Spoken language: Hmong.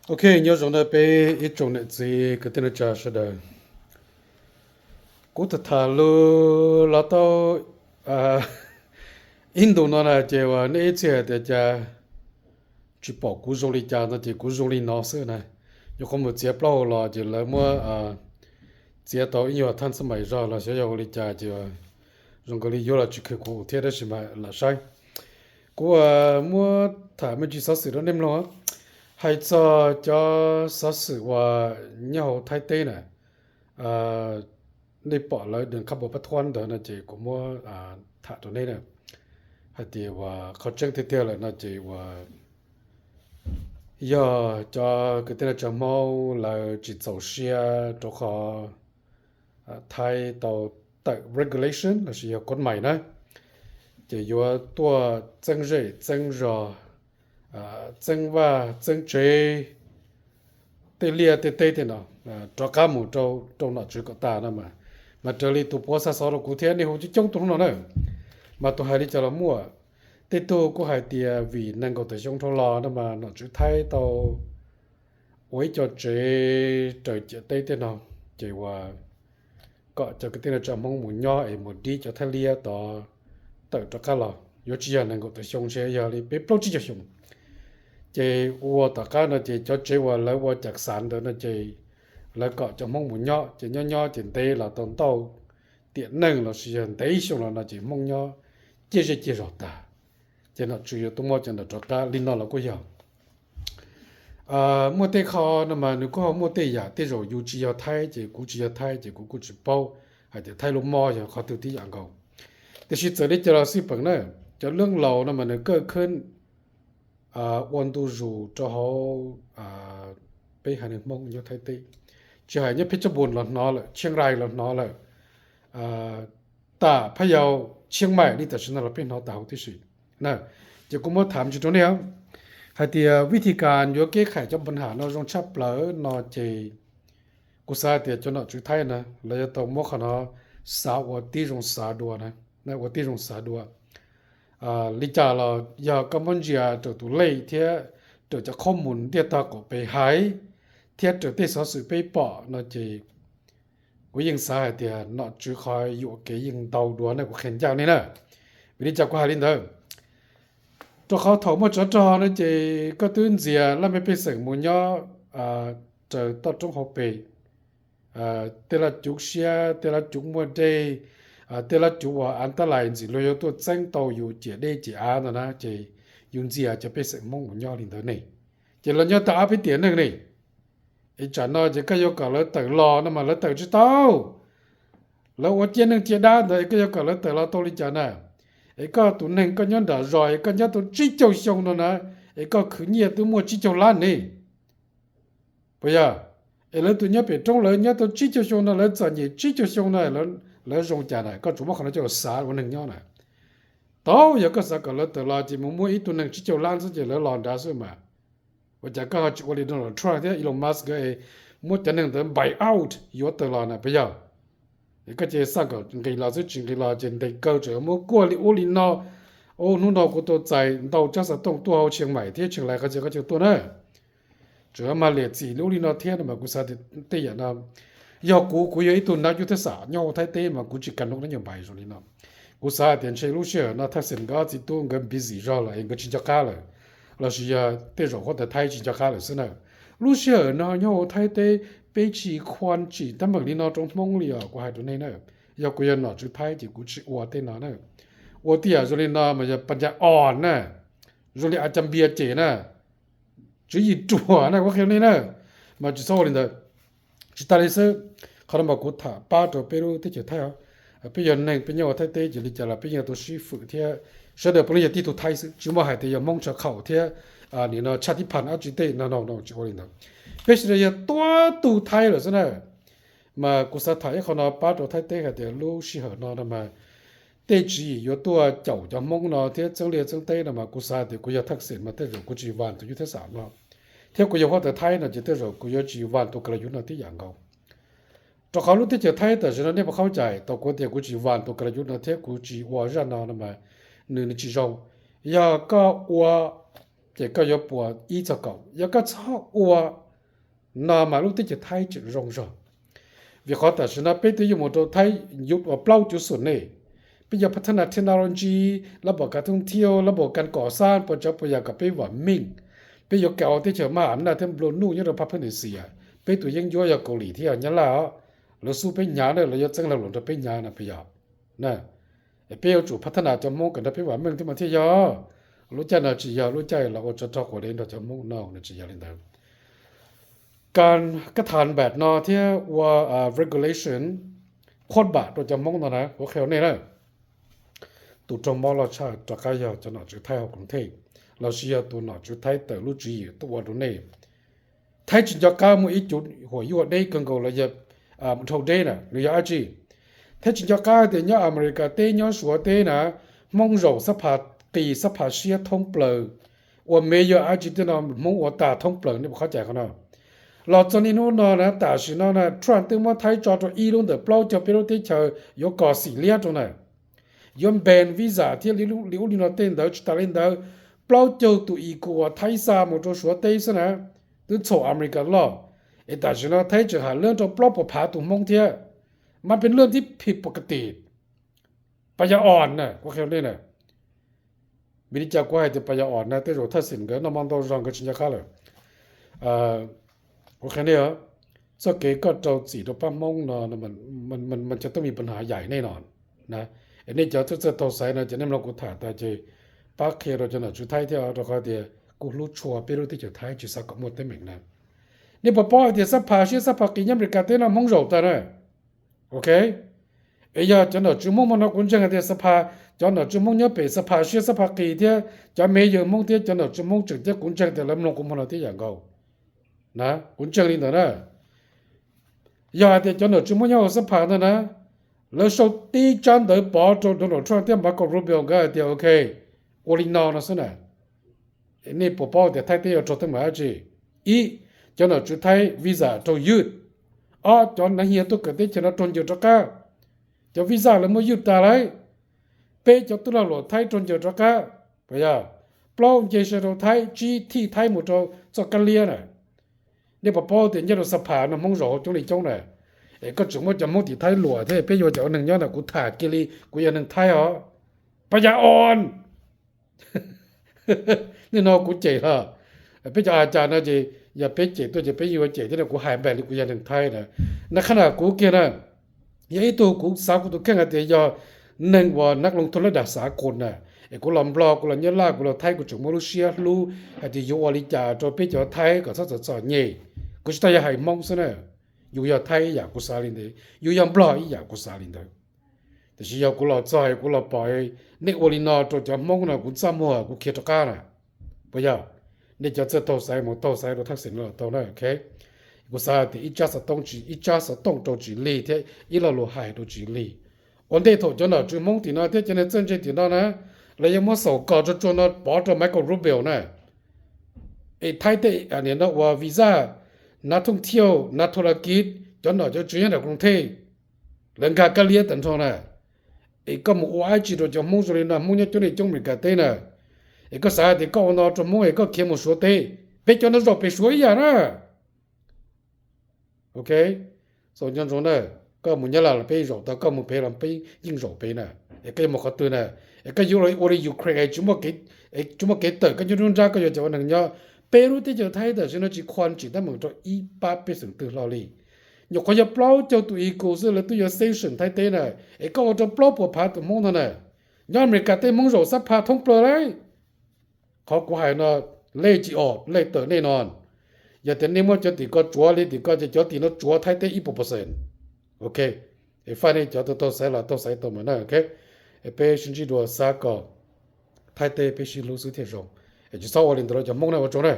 Ok, nyob zoo na peb ib tsoom niam txiv kwv tij neej tsa sawv daws. Kuv tham tham lus los tau ib ntus no na ces uas nej ib txhia hais tias cas tsis pom kuv zoo li cas no ces kuv zoo li no xwb na. Nyuam qhuav mus txiav plaub hau los ces lawv muab txiav tau ib nyuag thaj xab mais zog los xyov yog ua li cas ces zoo nkaus li yuav los tsis khwv kuv thiab tab sis mas lam saib. Kuv muab tham me ntsis xov xwm rau nej mloog. Hais txog cov xov xwm uas nyob hauv Thaib teb na, nej pom lawv dees khab pos pab thuab ntawd no ces kuv muab tham rau nej na. Hais tias uas qhov tseeb tiag tiag lawm no ces uas yog cov kwv tij neej tsa Hmoob lawv tsis txaus siab rau qhov Thaib tau tawm regulation los sis yog kod mais na, ces yuav tuaj txeeb zej txeeb zog, txeeb vaj txeeb tsev, tej liaj tej teb tej no rov qab mus rau nom tswv kom tas no mas, mas raws li tus puav xa xov rau kuv thiab nej hu coob coob tus hnub no na, mas tus hais li cas los muaj. Tej tug kuj hais tias vim nees nkaum tawm xyoo dhau los no mas nom tswv Thaib tau ua ib co tsev raws ciam teb tej no, ces uas kom cov kwv tij neej tsa Hmoob mus nyob es mus dib cov Thaib liab tod tawm rov qab los yuav tsis yog nees nkaum tawm xyoo ntshe yog li peb plaub tsib caug xyoo. Ces ua tom qab no ces cov tsev uas lawv ua cam xav ntawd no ces lawv kom cov Hmoob mus nyob ces nyob nyob ces ntev los tau ntau tiam neej los sis yog ntev ib xyoo los no ces Hmoob nyob ciaj zej ciaj zog tas, ces nom tswv yuav tuaj muab cov ntawd rov qab li no los kuj yog. Muaj tej qho no mas nws kuj ho muaj tej yam tej zaum yus tsis yog Thaib ces kuv tsis yog Thaib ces kuv kuj tsis paub hais tias Thaib lub mob yog qhov twg tib yam nkaus. Tiam sis txawm li cas los xij peem na, cov leej laus no mas nws kawj khwb ua ntu zus rau hauv peb haiv neeg Hmoob nyob Thaib teb, tsis hais nyob Phev Tsab Npus los hnov lawm, Tsheej Rais los hnov lawm, tam Phaj Yau, Tsheej Maim li tam sim no los peb hnov tas huv tib si. Ces kuv muab tham ntsis rau nej hais tias vij thi kas yuav keb khais cov npa ham no zoo tshaj plaws no ces kuv xav hais tias cov nom tswv Thaib na lawv yuav tau muab qhov no xav ua tib zoo xav dua, ua tib zoo xav dua. Li cas los yog koj muab ntsia raws tus lej thiab raws cov qhob mus ntiaj tag qaum pes hais thiab raws tej xov xwm peb pom no ces kuv yeej xav hais tias nom tswv qhov yuam kev yeej ntau dua na, kuv qhia ncaj nej na. Vim li cas kuv hais li ntawd? Rau qhov thaum muaj tsov rog no ces koj twb ntxias laj mej pej xeem mus nyob raws toj roob hauv pes, tej laj cuv siab, tej laj cuv muaj dej, tej laj cuv uas av tab lais ntxim luag yuav tuaj txeeb tau yus ciam dej ciam av ntawd na ces yus ntxias cov pej xeem Hmoob mus nyob li ntawd ne. Ces lawv nyob tag ob peb tiam neeg ne, es tsam no ces koj yuav kom lawv tawm los no mas lawv tawm tsis tau. Lawv ua ciaj neeg ciaj dab ntawd es koj yuav kom lawv tawm los tau li cas na? Es koj tus neeg koj nyob nram zos es koj nyob tau tsib caug xyoo no na, es koj khwv nyiaj twb muaj tsib caug lab ne, puas yog? Es lawv tus nyob pem roob lawv nyob tau tsib caug xyoo no lawv txom nyem tsib caug xyoo no lawv zoo cas na? Koj tsuas muab qhov no coj xav ua neeg nyob na. Tau yog koj xav kom lawv tawm los ces mus muab ib tug neeg tsib caug lab xwb ces lawv los nrad xwb mas. Ua cas koj ho tsis ua li Donald Trump thiab Elon Musk es muab cov neeg ntawd buy out yuav tawm los na, puas yog? Es koj ces xaj kom nqis los xwb, tsis nqis los ces ntes kaw tseem muab kuaj li ub li no. Ub, hnub no kuv tau txais ntau tsab xov tooj tuaj hauv Tsheej Maim thiab Tsheej Lais qhov chaw koj coj tuaj na, tseem mag liam txim li ub li no thiab no mas kuv xav tias tej yam no yog kuv, kuv yog ib tug nav yuj thab xam nyob hauv Thaib teb mas kuv tsis kam nug dab nyuag npais zoo li no. Kuv xav hais tias ntshe lub sij hawm no Thaj Xeem nkawd ob txiv tub nkawd busy zog lawm es nkawd tsis nco qab lawm, lossis yog tej zaum huab tais Thaib tsis nco qab lawm xwb na. Lub sij hawm no nyob hauv Thaib teb peb tsis khuam tsim teeb meem li no rau Hmoob li os, kuv hais rau nej na. Yog kuv yog nom tswv Thaib ces kuv tsis ua tej no na. Ua tej yam zoo li no mas yog pas ncas os na, zoo li a cas npias cem na, tswv yim ruam na, kuv qhia nej na, mas tsis txhob ua li ntawd. Tsis tas li xwb, qhov no mas kuv tham pab rau peb lub teb chaws Thaib os. Peb yog neeg peb nyob ua Thaib teb ces li cas los peb yeej tau sib fwm thiab sawv daws puav leej yog tib tug Thaib xwb, tsis muaj hais tias yog Hmoob tshaj khaum thiab nim no tshaj tib phan dab tsi tej no no no, tsis ua li ntawd. Peb sawv daws yog tuab tug Thaib lawm xwb na. Mas kuv xav tham ib qho no pab rau Thaib teb hais tias lub sij hawm no no mas tej tswv yim yuav tuaj caum cov Hmoob no thiab txeeb liaj txeeb teb no mas kuv xav hais tias kuv yog Thaj Xeem mas tej zaum kuv tsis vam tus yuj thab xam no, thiab kuv yog huab tais Thaib no ces tej zaum kuv yuav tsis vam tus ka la yuv no tib yam nkaus. Rau qhov lub teb chaws Thaib tam sim no nej puas qhov cai tau kuv tias kuv tsis vam tus ka la yuv no thiab kuv tsis ua zaj no no mas nws nws tsis zoo. Yog koj ua ces koj yuav puas ib txog kaum. Yog koj txhob ua no mas lub teb chaws Thaib tseem zoo zog. Vim qhov tam sim no peb twb yuav mus rau Thaib yus ua plaub cuv xum ne. Peb yuav pha thab nas technology, lab npam kas thooj thiab, lab npam kas kom xab puas tsav puas yam kom peb vam meej. Peb yuav kaw teb chaws mas am naj thiab nplua nuj nyob rau phab pheej xias. Peb tus yeeb ncuab yog Kaus Lim thiab yog Nyab Laj os. Lawv xub peb hnyav na, lawv yuav txeeb lag luam rau peb hnyav no puas yog? Na, peb yuav tsum pha thab nas cov Hmoob kom nrog peb vam meej thiab mas thiaj yog. Lub caij no tsis yog lub caij los ua tsov rog quav dev nrog cov Hmoob no, nws tsis yog li ntawd. Kab thas npam no thiab ua regulation qhuab npam rau cov Hmoob no na, kuv qhia nej na, tus raug mob loj tshaj rov qab yog cov nom tswv Thaib hauv Koom Thej, los sis yog tus nom tswv Thaib tawm lub tswv yim tuaj ua rau nej. Thaib tsis nco qab muaj ib cuv huam yuaj deb kawg nkaus los yog dhau deb na, nws yog dab tsi? Thaib tsis nco qab tias nyob Amelikas teb nyob Suav teb na, Hmoob zaum xab phas qis xab phas siab thoob plaws, ua me yog dab tsi tej no Hmoob ua tag thoob plaws, nej puas qhov cai qhov no? Los txog niaj hnub no na, tam sim no na Trump twb muab Thaib tso rau ib lub ntawm plaub caug peb lub teb chaws yuav kos xim liab rau na, yuav npen visa thiab li ub li no tej ntawd. Tsis tas li ntawd, plaub caug tus i ku uas Thaib xa mus rau Suav teb xwb na, twb txhaum Amelikas loj. Es tam sim no Thaib tseem ham lab rau plaub puas phav tus Hmoob thiab, mas peb lab tib phim pov ka tim. Pas yas os na, kuv qhia nej na, vim li cas kuv hais tias pas yas os na, tej zaum thaj xim nkawd noj hmo ntau zog nkawd tsis nco qab lawm. Kuv qhia nej, txoj kev koj rau txim rau pab Hmoob no, mas cov tuab mis pab hnav yaim nej no na. Es nej cov txawj txawj taug xaiv no ces nej mloog kuv tham tas ces pab qhia rau cov nom tswv Thaib thiab, rau qhov tias kuv hlub tshua peb lub teb chaws Thaib tsis xav kom muaj teeb meem na. Nej puas paub hais tias xab phas siab xab phas qis nyob Amelikas teb no Hmoob zaum tag na? Ok, es yog cov nom tswv Hmoob hmo no kuv ntseeg hais tias xab phas, cov nom tswv Hmoob nyob pem xab phas siab xab phas qis thiab cov me yawg Hmoob thiab cov nom tswv Hmoob tseem ceeb, kuv ntseeg tias lawv mloog kuv hmo no tib yam nkaus na, kuv ntseeg li ntawd na. Yog hais tias cov nom tswv Hmoob nyob hauv xab phas ntag na, lawv sau tib tsab ntawv pov rau Donald Trump thiab Marco Rubio nkawd hais tias ok, ua li no no xwb na. Nej puas paub tias Thaib teb yuav raug teeb meem dab tsi? Ib, cov nom tswv Thaib visa raug ywj. Ob, cov nav hias tuaj kawm teb chaws no raug ncaws rov qab, cov visa lawv muab ywj tas lawm. Peb, cov tub lag luam Thaib raug ncaws rov qab. Puas yog? Plaub, nce saw rau Thaib. Tsib, thij Thaib mus rau txoj kab liab na. Nej puas paub tias nyob rau xab phas no Hmoob zaum hauv coob li coob na? Es koj tseem muab cov Hmoob tim Thaib luam thiab peb yuav cov ua neeg nyob na, kuv tham kiag li kuv yog neeg Thaib os. Pas yas os. Nej no kuv cem los? Peb cov a cas no ces yog peb cem tuaj ces peb yuav cem thiab no, kuv hais npaum li kuv yog neeg Thaib na. Na qhab na kuv kiag na, yog ib tug kuv xav kuv tus kheej hais tias yog neeg uas nab loo thoob lab dag xav qus na, es kuv los Nplog, kuv los Nyab Laj, kuv los Thaib, kuv tseem muaj lub siab hlub hais tias yuav ua li cas rau peb cov Thaib kom txhob txom txom nyem. Kuv tsis tau yog hais Hmoob xwb na, yus yog Thaib ib yam kuv xav li ntawd, yus yog Nplog ib yam kuv xav li ntawd. Tiam sis yog kuv los txog kuv los pom nej ua li no rau cov Hmoob no kuv txaj muag kuv khiav rov qab na. Puas yog? Nej cov txawj taug xaiv mus taug xaiv rau thaj xeem no los tau na, ok. Kuv xav tias ib tsab xov tooj, ib tsab xov tooj rau Tsim Lig thiab ib lo lus hais rau Tsim Lig. Ua ntej thaum cov nom tswv Hmoob tim no thiab cov neeg txawj ntse tim no na, lawv yuav muab xaum kos tsuag tsuag no pov rau Marco Rubio na. Es Thaib tej niam no uas visa, nav thooj thiauj, nav thua la kiv, cov nom cov tswv nyob nram Koom Thej, lawv nkag kab liab tag nrho na. Es koj mus ua dab tsi rau cov Hmoob zoo li no, Hmoob nyob coob li coob Amelikas teb na? Es koj xav tias koj ua no rau Hmoob es koj khiav mus Suav teb, peb cov no zaum pem Suav ib yam na. Ok, xaus nco ntsoov na, koj mus Nyab Laj los peb zaum tau, koj mus pem los peb yeej zaum pem na. Es koj yuav mus qhov twg na? Es koj yuav los ua li Ukraine es tsis muaj kev tawm, koj nyob nruab nrab koj yuav cov ua neeg nyob. Peb lub teb chaws Thaib tam sim no tsis khuam tsim teeb meem rau ib pab pej xeem twg hlo li. Nyuam qhuav yog plaub caug tus i ku xwb lawv twb yuav sanction Thaib teb na, es koj ua rau plaub puas phav tus Hmoob no na. Nyob Amelikas teb Hmoob zaum xab phas thoob plaws lauj. Qhov kuv hais no, lej tsis om lej tawm nej no. Yog tias nej muab cov tim ko tsuav li tim ko ces cov tim no tsuav Thaib teb ib puas percent. Ok, es faj nej cov taug xaiv los taug xaiv tau mas na, ok. Peb sib ntsib dua, xav kom Thaib teb peb sib hlub xwb thiaj zoo. Es tsis txhob ua li ntawd rau cov Hmoob na, ua tsaug na.